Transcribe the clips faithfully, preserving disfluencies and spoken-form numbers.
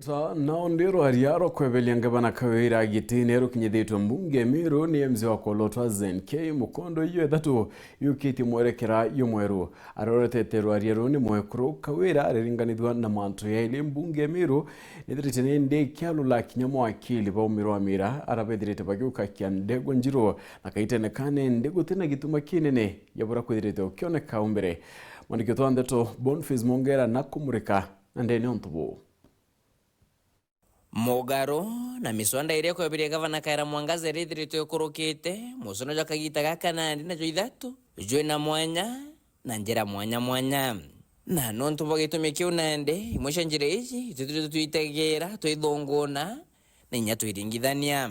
Ta nao ndi rwaria rwa kweberia ngavana Kawira gitine rukinyithitwe mbunge Miru ni M C wa Kolotwa Zen K Mukondo iyo ithatu yukitie mwerekera yumweru. Aroretete rwaria ruu ni mwekuru Kawira ariringanithua na mantu yaili mbunge Miru nithirite ni ndi kialula kinya mawakili baumirwa mira ara bethirite bagiukakia ndegwa njiru na kaitene kane ndi gutina gituma kinene ya bura kwithirite ukioneka umbere. Mwandiki wetu wa ndeto Boniface Mongera na kumurika na ndene ontu buu. Mugaro na miswanda iria kweberia gavana Kawira Mwangaza iria ithiritwe ikurukite, muswanda jwa kagita gaka nandi najo ithatu jwina mwanya na njira mwanya mwanya. Na nontu bwa gitumi kiu nandi, imwe cia njira iji itwithiritwe twitegera, twithunguna na inya twiringithania.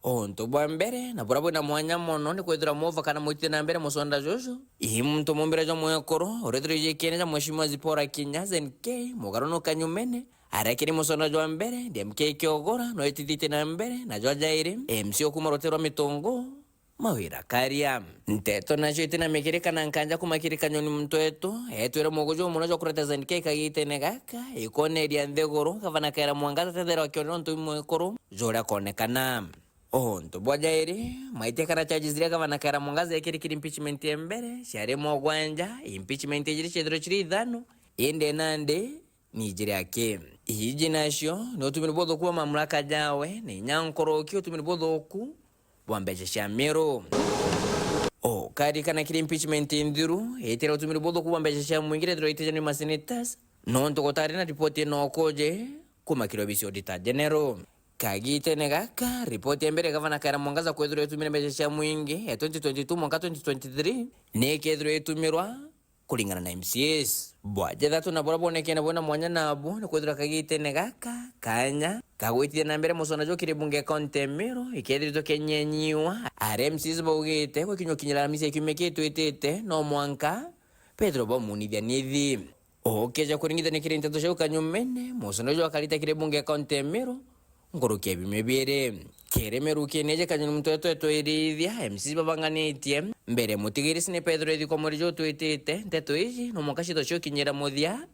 Untu bwa mbere na buria bwina mwanya mono ni kwithirwa mova kana mwitithia na mbere muswanda juju, ii muntu mumbire jwa mwekuru urethirwe iji kiene ja Mheshimiwa Zipporah Kinya Zen K Mugaro nu kanyumene, aria kiri muswanda jwa mbere D M K Kiogora no itithitie na mbere, na jwa jairi M C o kuuma rutere rwa Mitungu Mawira Karia. Nteto nacio itina mikiri kana nkanja kuuma kiri kanyoni muntu wetu, etwire muguju muno jwa kureta Zen K kagitene gaka, ikoneria nthiguru gavana Kawira Mwangaza tetherwa kionera untu mwekuru juria akonekana. Untu bwa jairi, maitia kana charges iria gavana Kawira Mwangaza ekiri kiri impeachment ya mbere ciari mugwanja, impeachment ijiri ciethirwe ciri ithano, indi nandi ni ijiri aki. Iji nacio ni utumiri buthuku bwa mamlaka jawe, na inya nkuruki utumiri buthuku bwa mbeca cia Miru. Ukarikana kiri impeachment nthiru, itire utumiri buthuku bwa mbeca cia mwingi rethirwa itijanwe ni masenators, nontu gutari na ripoti ino ukuje kuuma kiri obisi ya Auditor General. Kagitene gaka, ripoti ya mbere gavana Kawira Mwangaza kwethirwa itumire mbeca cia mwingi ya twenty twenty-two mwanka twenty twenty-three ni ikethirwa itumirwa kuringana na M C As. Bwa jathatu na buria bwonekene bwina mwanya nabu ni kwithirwa kagitene gaka kanya ka gwitithia na mbere muswanda juu kiri bunge ya kaunti ya Meru ikethiritwe kinyenyiwa, aria M C As baugite gukinyukinyira Aramisi ya kiumia giki twitite no mwanka bethirwe bamunithia nithi. Ukija kuringithania kiri nteto ciu kanyumene, muswanda juu akarita kiri bunge ya kaunti ya Meru nkuruki ya biumia biiri. Kiri mirukine iji kanyoni muntu wetu etwirithia, M Cs babanganitie mbere mutigiri sini Petero ithikwa mweri juu twitite, nteto iji no mwanka cithwe ciukinyira muthia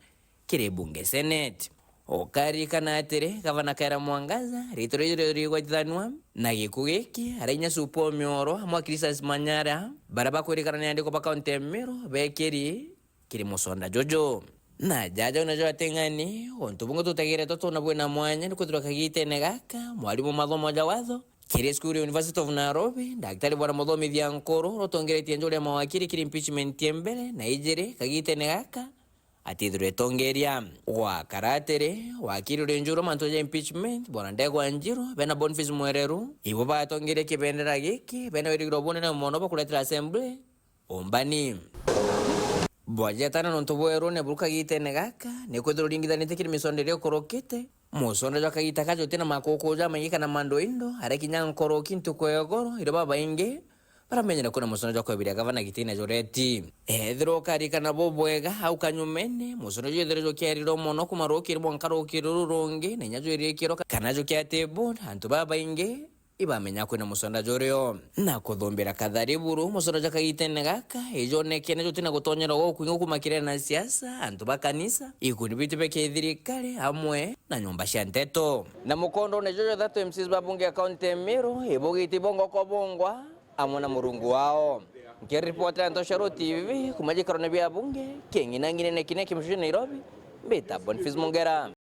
kiri bunge Senate. Ukarikana atiri, gavana Kawira Mwangaza, riitwa riji riu rigwatithanua na giku giki, aria inya Supo Mioro amwe a Christus Manyara, baria bakwirikana ni andiko ba kaunti ya Meru bekiri kiri musonda juju. Na jaja una jwa Teng'ani, untu bungi tutegeretwe twona bwina mwanya ni kwithirwa kagitene gaka, mwarimu mathomo ja watho kiri cukuru ya University of Nairobi, Daktari Bwana Muthomithia Nkuru, uria utongeretie njuri ya mawakiri kiri impeachment ya mbere na ijiri kagitene gaka atithirwe itongeria. Gwakara atiri, wakiri uri njuru mantu ja impeachment, Bwana Ndegwa Njiru, bena Boniface Mwereru, ibo batongerie kibendera giki, bena wirigiro bunene mono bwa kuretera assembly umbani. Bwa jetana nontu bwerune buru kagitene gaka, ni kwithirwa uringithanite kiri misonda iria ukurukite. Musonda jwa kagita kaja utina makuku jamaingi kana mandoindo, aria kinya nkuruki ntuku ya igoro, iria babaingi baramenyera kwina musonda jwa kwebiria gavana giti na jureti. Ethirwa ukarikana bubwega, au kanyumene, musonda juu ethirwa jukiarirwe mono kuma rukiri mwanka rukiri ruru rungi, na inya jwirikirwa ka-, kana jukiatibwa, antu babaingi ibamenya kwina musonda jurio. Na kuthumbira kathari buru, musonda jwa kagitene gaka, ijonekene jutina gutonyerwa gukwingi kuma kiri na siasa, antu ba kanisa, ikundi bitu bia kithirikari, amwe na nyomba cia nteto. Na mukondone juju thatu M Cs ba bunge ya kaunti ya Meru, ibugite bongwa kwa bongwa, amwe na murungu wao. Nkiripotera Ntoshero T V, kuma jikarone bia bunge, king'ina ng'inene kinya kimucucu Nairobi, mbita Boniface Mongera.